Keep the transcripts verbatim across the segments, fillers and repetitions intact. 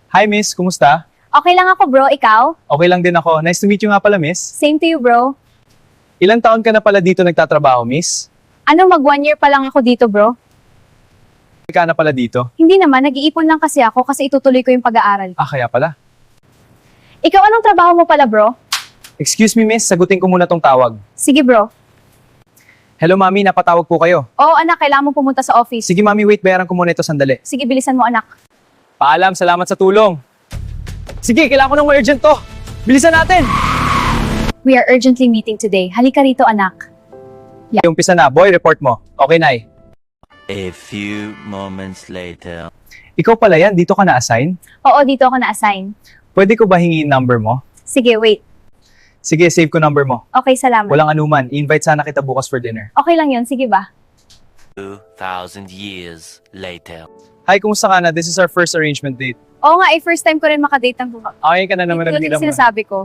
Hi, miss. Kumusta? Okay lang ako, bro. Ikaw? Okay lang din ako. Nice to meet you nga pala, miss. Same to you, bro. Ilang taon ka na pala dito nagtatrabaho, miss? Ano, mag one year pa lang ako dito, bro. Ka na pala dito? Hindi naman, nag-iipon lang kasi ako kasi itutuloy ko yung pag-aaral. Ah, kaya pala. Ikaw, anong trabaho mo pala, bro? Excuse me, miss. Sagutin ko muna tong tawag. Sige, bro. Hello, mami. Napatawag po kayo. Oo, anak, kailangan mo pumunta sa office. Sige, mami. Wait. Bayaran ko muna ito sandali. Sige, bilisan mo, anak. Paalam. Salamat sa tulong. Sige, kailangan ko ng urgent to. Bilisan natin! We are urgently meeting today. Halika rito, anak. Umpisa na. Boy, report mo. Okay, Nay. A few moments later. Ikaw pala yan. Dito ka na-assign? Oo, dito ako na-assign. Pwede ko ba hingin number mo? Sige, wait. Sige, save ko number mo. Okay, salamat. Walang anuman. I-invite sana kita bukas for dinner. Okay lang yun. Sige ba? Two thousand years later. Hi, kumusta ka na? This is our first arrangement date. Oo nga, eh, first time ko rin makadate ng buka. Okay ka na naman Ito ang yung bilang mo. sinasabi ko.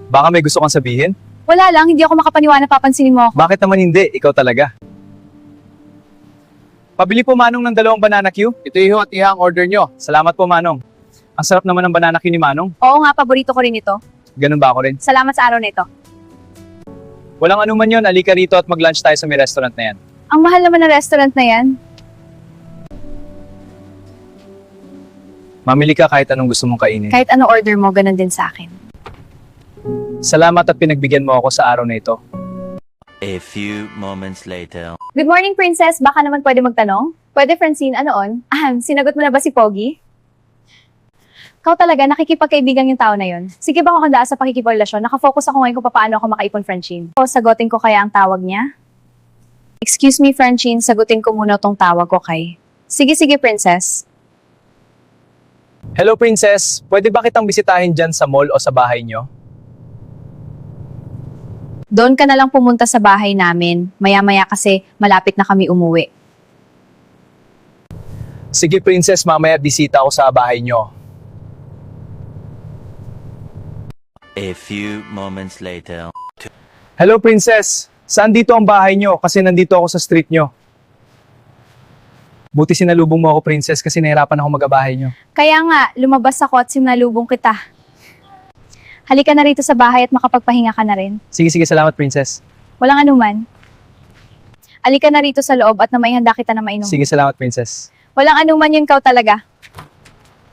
Baka may gusto kang sabihin? Wala lang, hindi ako makapaniwala na papansinin mo ako. Bakit naman hindi? Ikaw talaga. Pabili po, Manong, ng dalawang banana cue. Ito iho at iha ang order nyo. Salamat po, Manong. Ang sarap naman ng banana cue ni Manong. Oo nga, paborito ko rin ito. Ganun ba ako rin? Salamat sa araw na ito. Walang anuman yon. Alika rito at mag-lunch tayo sa may restaurant na yan. Ang mahal naman ng restaurant na yan. Mamili ka kahit anong gusto mong kainin. Kahit ano order mo, ganun din sa akin. Salamat at pinagbigyan mo ako sa araw na ito. A few moments later. Good morning, Princess. Baka naman pwede magtanong? Pwede, Francine. Ano on? Ahem, sinagot mo na ba si Pogi? Kau talaga, nakikipagkaibigan yung tao na yon. Sige ba ako handa sa pakikipagrelasyon? Nakafocus ako ngayon kung paano ako makaipon, Francine. O, sagutin ko kaya ang tawag niya? Excuse me, Francine. Sagutin ko muna tong tawag, okay? Sige, sige, Princess. Hello, Princess. Pwede ba kitang bisitahin dyan sa mall o sa bahay nyo? Doon ka na lang pumunta sa bahay namin. Maya-maya kasi malapit na kami umuwi. Sige, Princess. Mamaya bisita ako sa bahay nyo. A few moments later. Hello, Princess. Saan dito ang bahay nyo? Kasi nandito ako sa street nyo. Buti sinalubong mo ako, Princess, kasi nahirapan ako magabahay nyo. Kaya nga, lumabas ako at sinalubong kita. Halika na rito sa bahay at makapagpahinga ka na rin. Sige, sige. Salamat, Princess. Walang anuman. Halika na rito sa loob at na maihanda kita na mainom. Sige, salamat, Princess. Walang anuman, yun kau talaga.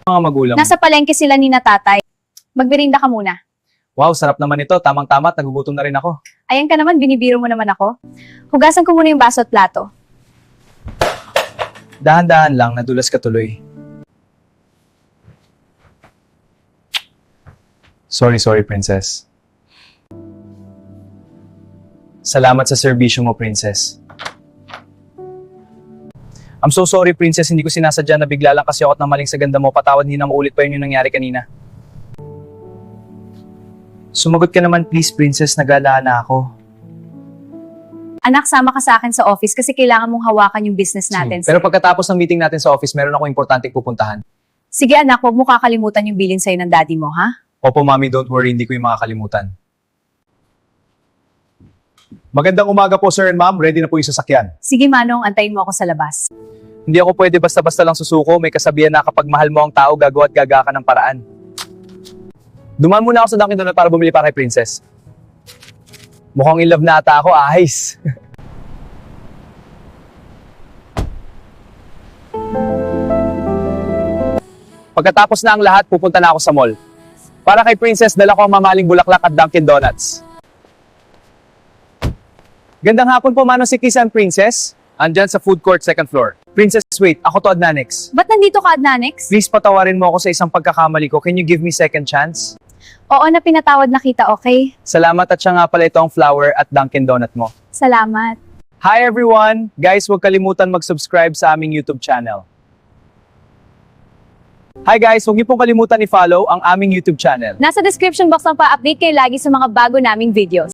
Mga magulang. Nasa palengke sila ni na tatay. Magmerienda ka muna. Wow, sarap naman ito. Tamang-tama at nagugutom na rin ako. Ayan ka naman, binibiro mo naman ako. Hugasan ko muna yung baso at plato. Dahan-dahan lang, nadulas ka tuloy. Sorry, sorry, Princess. Salamat sa serbisyo mo, Princess. I'm so sorry, Princess. Hindi ko sinasadya na bigla lang kasi ako at namaling sa ganda mo. Patawad, hindi na maulit pa yun yung nangyari kanina. Sumagot ka naman, please, Princess. Nagala na ako. Anak, sama ka sa akin sa office kasi kailangan mong hawakan yung business natin. Pero pagkatapos ng meeting natin sa office, meron akong importanteng pupuntahan. Sige anak, huwag mo kakalimutan yung bilin sa'yo ng daddy mo, ha? Opo, Mami, don't worry, hindi ko yung makakalimutan. Magandang umaga po, sir and ma'am. Ready na po yung sasakyan. Sige Manong, antayin mo ako sa labas. Hindi ako pwede basta-basta lang susuko. May kasabihan na kapag mahal mo ang tao, gagawa at gaga ka ng paraan. Dumaan muna ako sa Dunkin' Donut para bumili para kay Princess. Mukhang in love na ata ako, ahis. Pagkatapos na ang lahat, pupunta na ako sa mall. Para kay Princess, dala ko ang mamaling bulaklak at Dunkin' Donuts. Gandang hapon po, Manong, si Kiss and Princess. Andyan sa food court, second floor. Princess, wait. Ako to, Adnanix. Ba't nandito ka, Adnanix? Please, patawarin mo ako sa isang pagkakamali ko. Can you give me second chance? Oo na, pinatawad na kita, okay? Salamat, at siya nga pala ito ang flower at Dunkin' Donut mo. Salamat. Hi everyone! Guys, huwag kalimutan mag-subscribe sa aming YouTube channel. Hi guys, huwag niyo pong kalimutan i-follow ang aming YouTube channel. Nasa description box ang pa-update kayo lagi sa mga bago naming videos.